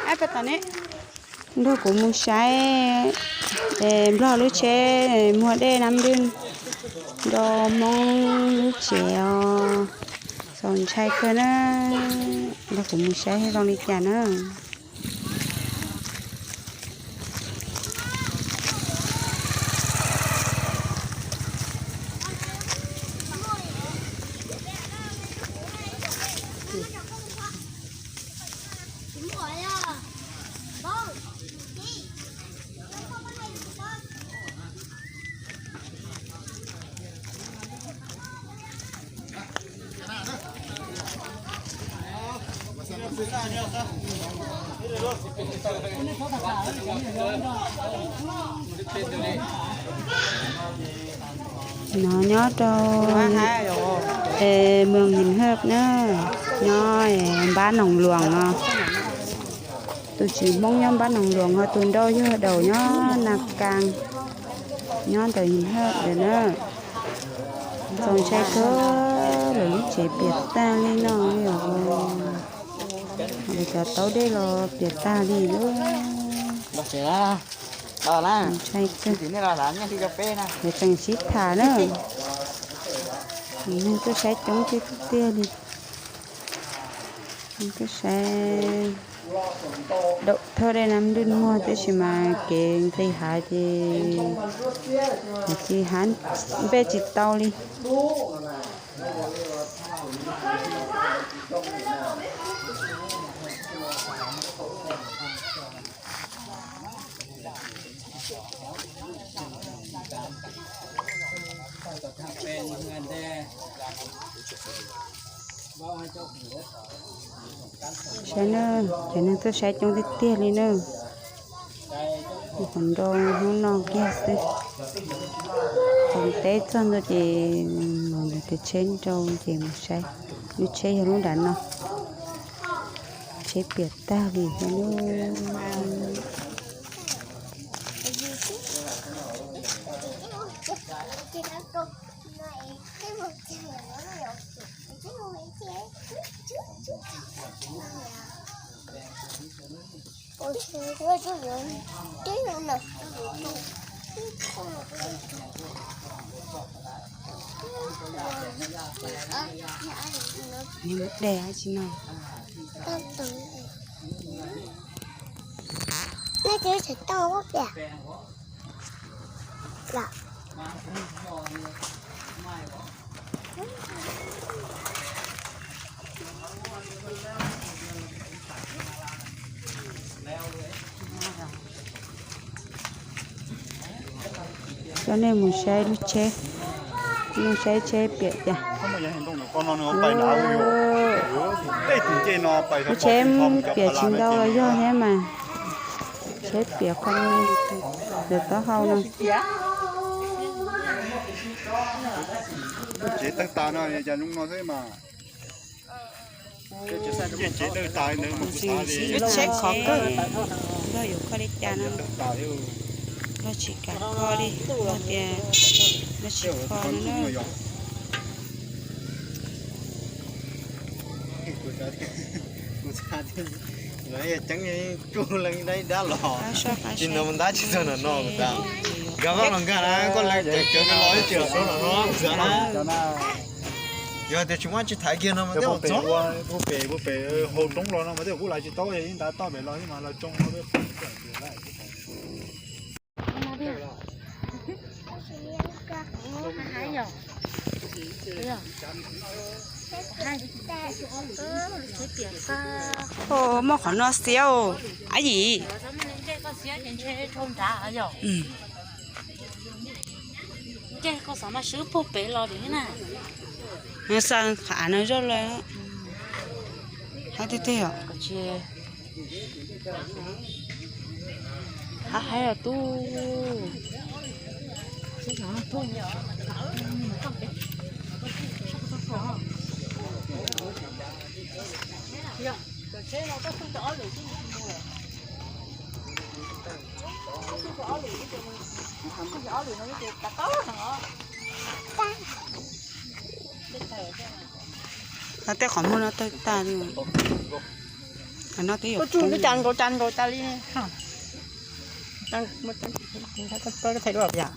Ab, pab tom ne, nrog kuv mus saib, es Nplog lub tsheb muag dej nab dwj nrog Hmoob lub tsev os. Txaus ntshai kawg na. Nrog kuv mus saib zoo li cas na. No nyob rau Moos Him Hawj na, nyob npab Noog Luam no. Tus tswv Hmoob nyob npab Noog Luam ho tus nrauj yog daus nyob Na Kaas, nyob ntawm Him Hawj ntawd na. Txaus ntshai kawg, lawv lub tsev piam tag li no li os. Lawv cov taub dej los piam tag li lawm. Ntshai kawg. Lawv tseem sib tham na. Neeg tuaj saib coob tiag tiag li. Tuaj saib daum thawj dej nab dwj muag, tab sis mas kev nqis hav ces tsis hav npej tsis tau li. Saib na, cov neeg tuaj saib coob tiag tiag li na. Qhov nrau hnub no kiag xwb. Thaum teb txog ntua ces mus lawv tej tsheb nrau ces mus saib. Lub tsheb yog lub nram no. Tsheb piam tag li thiab. Nws mus de dab tsi no? Nej tsis tau ua piam lawm. Coj nej mus saib lub tsheb, nej saib tsheb piam cas. Lub tsheb piam tsis ntau los yog thiab mas. Tsheb piam qhov ntawm taub hau no. Tsev tawg tas no, cas zoo no xwb mas. Lub tsheb khov kawg, Nplog yuav kho li cas no, Nplog tsis kam kho li, Nplog tias Nplog tsis kho no na. Lawv ceeb tsuj leej dab dab los, tsis nrog ntab tsis txog nram no tas. Nkag vaj los nkag na, koj leej cawv cawv los ib tsis los xyov nram no xav na. Yog tias tsis muaj tsis thaiv kiag no mas tej zaum txog. Pem hau roob los no mas tej zaum kuj lawv tsis tau, yeej ntav toj pem los mas lawv tsoo no. Muaj qhov no xiab, a yim. Xa qhav no zoj lawm. Hab tiag tiag os. Hab haib os tub. Tej qhov muag no tawg tag li. Koj tsuj twb cas nkaus cas nkaus tas li. Koj thaij duab yom.